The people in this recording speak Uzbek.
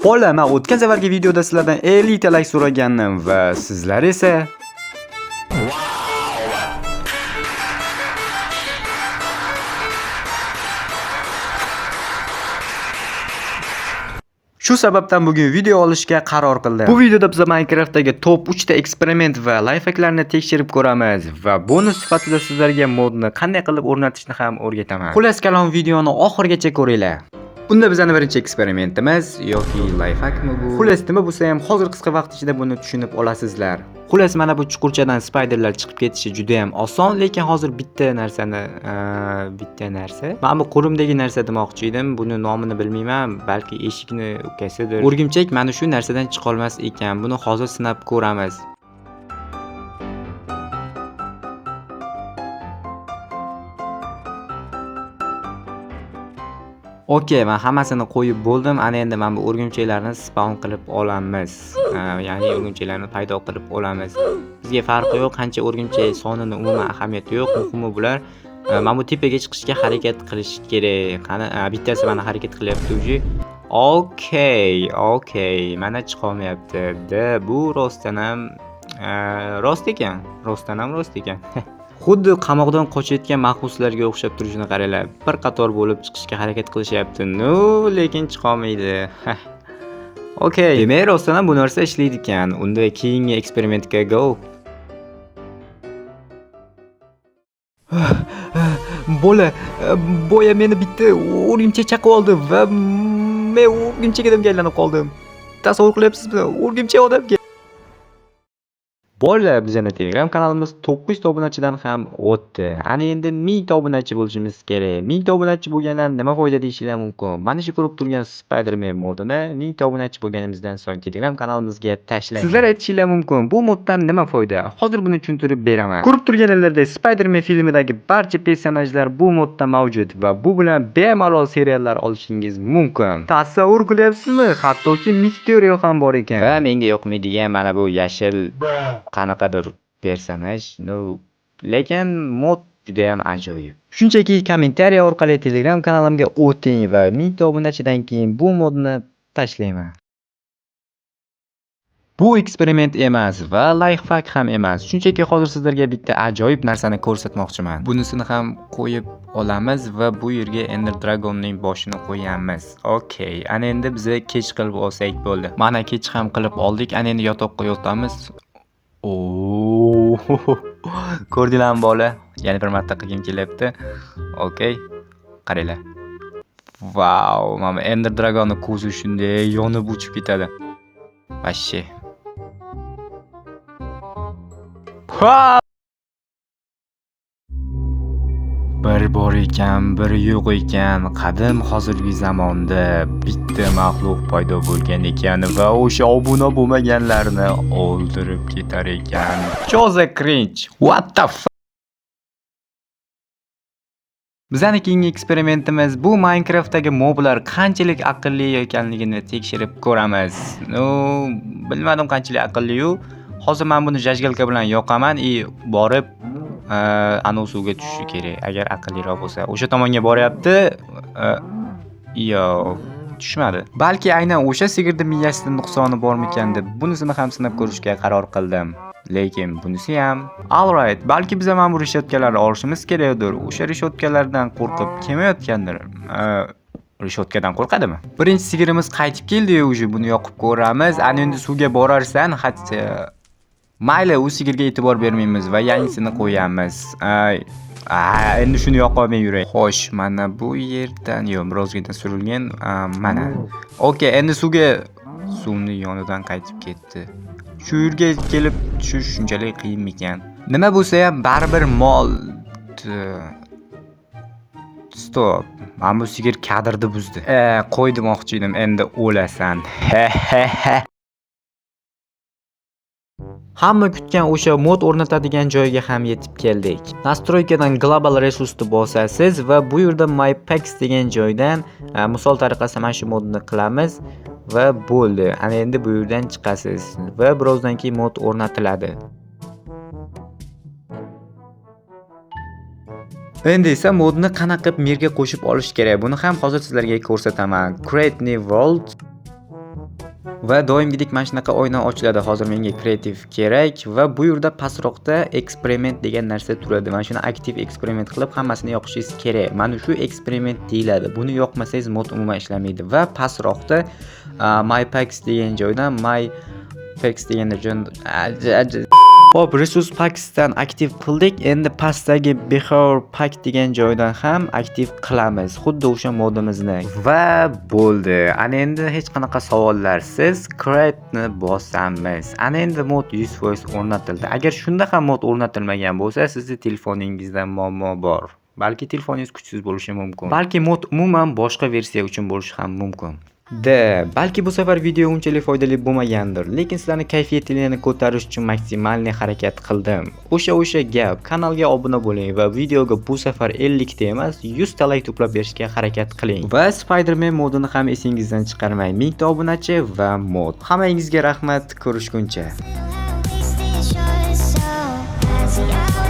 Bola, men o'tgan safargi videoda sizlardan 50 ta like so'ragandim va sizlar esa shu sababdan bugun video olishga qaror qildim. Bu videoda biz Minecraftdagi top 3 ta eksperiment va lifehacklarni tekshirib ko'ramiz va bonus sifatida sizlarga modni qanday qilib o'rnatishni ham o'rgataman. Xullas kalom, videoni oxirigacha ko'ringlar. Bunda bizning birinchi eksperimentimiz yoki lifehackmi bu? Xullas, nima bo'lsa ham hozir qisqa vaqt ichida buni tushunib olasizlar. Xullas, mana bu chuqurchadan spiderlar chiqib ketishi juda ham oson, lekin hozir bitta narsani, bitta narsa. Men bu qo'limdagi narsa demoqchi edim, buni nomini bilmayman, balki eshikni ukasidir. O'rgimchak mana shu narsadan chiqa olmas ekan. Buni hozir sinab ko'ramiz. Okey, men hammasini qo'yib bo'ldim. Ana endi mana bu o'rgimchaklarni spawn qilib olamiz. Ya'ni o'rgimchaklarni paydo qilib olamiz. Bizga farqi yo'q, qancha o'rgimchak sonini umuman ahamiyati yo'q. Muhimi bular mana bu tepaga chiqishga harakat qilish kerak. Qani, bittasi mana harakat qilyapti уже. Okey, okey, mana chiqa olmayapti. Bu rostdan ham rost ekan. Rostdan ham rost ekan. Xuddi qamoqdan qochayotgan mahbuslarga o'xshab turishini qaranglar. Bir qator bo'lib chiqishga harakat qilishyapti. No, lekin chiqa olmaydi. Okey, demak rostdan ham bu narsa ishlaydi ekan. Unda keyingi eksperimentga go. Bola, boya meni bitta o'rgimchak chaqib oldi va men o'rgimchak odamga aylanib qoldim. Tasavvur qilyapsizmi? O'rgimchak odamga. Bola, bizning Telegram kanalimiz 900 ta obunachidan ham o'tdi. Ana endi 1000 ta obunachi bo'lishimiz kerak. 1000 ta obunachi bo'lgandan nima foyda deyishinglar mumkin. Mana shu ko'rib turgan Spider-Man modini 1000 ta obunachi bo'lganimizdan so'ng Telegram kanalimizga tashlaymiz. Sizlar aytishinglar mumkin, bu moddan nima foyda? Hozir buni tushuntirib beraman. Ko'rib turganinglardek Spider-Man filmidagi barcha personajlar bu modda mavjud va bu bilan bemalol seriallar olishingiz mumkin. Tasavvur qilyapsizmi? Hattoki Mysterio ham bor ekan. Va menga yoqmaydigan mana bu yashil qanaqadir personaj, no, lekin mod juda ham ajoyib. Shunchaki kommentariya orqali Telegram kanalimga o'ting va 1000 ta obunachidan keyin bu modni tashlayman. Bu eksperiment emas va lifehack ham emas. Shunchaki hozir sizlarga bitta ajoyib narsani ko'rsatmoqchiman. Bunisini ham qo'yib olamiz va bu yerga Ender Dragonning boshini qo'yamiz. Okey, ana endi biz kech qilib olsak bo'ldi. Mana kech ham qilib oldik. Ana endi yotoqqa yotamiz. Ko'rdinglarmi bola? Yana bir marta qilgim kelyapti. Okey, qaranglar. Vau, mana Ender Dragonning ko'zi shunday yonib uchib ketadi. Vashshe. Bir bor ekan, bir yo'q ekan, qadim hozirgi zamonda bitta maxluq paydo bo'lgan ekan va o'sha obuna bo'lmaganlarni o'ldirib ketar ekan. Choza cringe. What the f? Bizning keyingi eksperimentimiz bu Minecraftdagi moblar qanchalik aqlli ekanligini tekshirib ko'ramiz. No, bilmadim qanchalik aqlli-yu. Hozir men buni jajgalka bilan yoqaman i borib anu suvga tushishi kerak agar aqlliroq bo'lsa. O'sha tomonga boryapti. Yo'q, tushmadi. Balki aynan o'sha sigirda miyasida nuqsoni bormikan deb bunisini ham sinab ko'rishga qaror qildim. Lekin bunisi ham alright, balki biz ham bu reshotkalarni olishimiz kerakdir. O'sha reshotkalardan qo'rqib kelmayotgandir. Reshotkadan qo'rqadimi? Birinchi sigirimiz qaytib keldi-yu, уже buni yoqib ko'ramiz. Ana endi suvga borarsan, hatto mayli, u sigirga e'tibor bermaymiz va yangisini qo'yamiz. Endi shuni yoqa olmay yuray. Xo'sh, mana bu yerdan, yo'q, birozgina surilgan, mana. Okey, endi suvga, suvni yonidan qaytib ketdi. Shu yerga kelib tushish shunchalik qiyinmikan? Nima bo'lsa ham baribir mol. Stop. Mana bu sigir kadrni buzdi. Qo'y demoqchi edim, endi o'lasan. He he he. Hamma kutgan o'sha mod o'rnatadigan joyga ham yetib keldik. Nastroykadan Global Resource'ni bosasiz va bu yerda My Packs degan joydan, misol tariqasida mana shu modni qilamiz va bo'ldi. Ana endi bu yerdan chiqasiz va birozdan keyin mod o'rnatiladi. Endi esa modni qanaqa qilib mirga qo'shib olish kerak? Buni ham hozir sizlarga ko'rsataman. Create new world. Va doimgidek mana shunaqa oyna ochiladi. Hozir menga creative kerak va bu yerda pastroqda eksperiment degan narsa turadi. Mana shuni aktiv eksperiment qilib, hammasini yoqishingiz kerak. Mana shu eksperiment deyiladi. Buni yoqmasangiz, mod umuman ishlamaydi. Va pastroqda My Packs degan joydan, My Packs degan joydan. Xo'p, Resource Packs'dan aktiv qildik. Endi pastdagi Behavior Pack degan joydan ham aktiv qilamiz. Xuddi o'sha modimizni. Va bo'ldi. Ana endi hech qanaqa savollarsiz Create ni bosamiz. Ana endi mod 100% o'rnatildi. Agar shunda ham mod o'rnatilmagan bo'lsa, sizni telefoningizda muammo bor. Balki telefoningiz kuchsiz bo'lishi mumkin. Balki mod umuman boshqa versiya uchun bo'lishi ham mumkin. D. Balki bu safar video unchalik foydali bo'lmagandir, lekin sizlarni kayfiyatinglarni ko'tarish uchun максимальный harakat qildim. O'sha gap, kanalga obuna bo'ling va videoga bu safar 50 ta emas, 100 ta like to'plab berishga harakat qiling. Va Spider-Man modini ham esingizdan chiqarmang. 1000 ta obunachi va mod. Hammangizga rahmat, ko'rishguncha. Wasted yours, so as the hours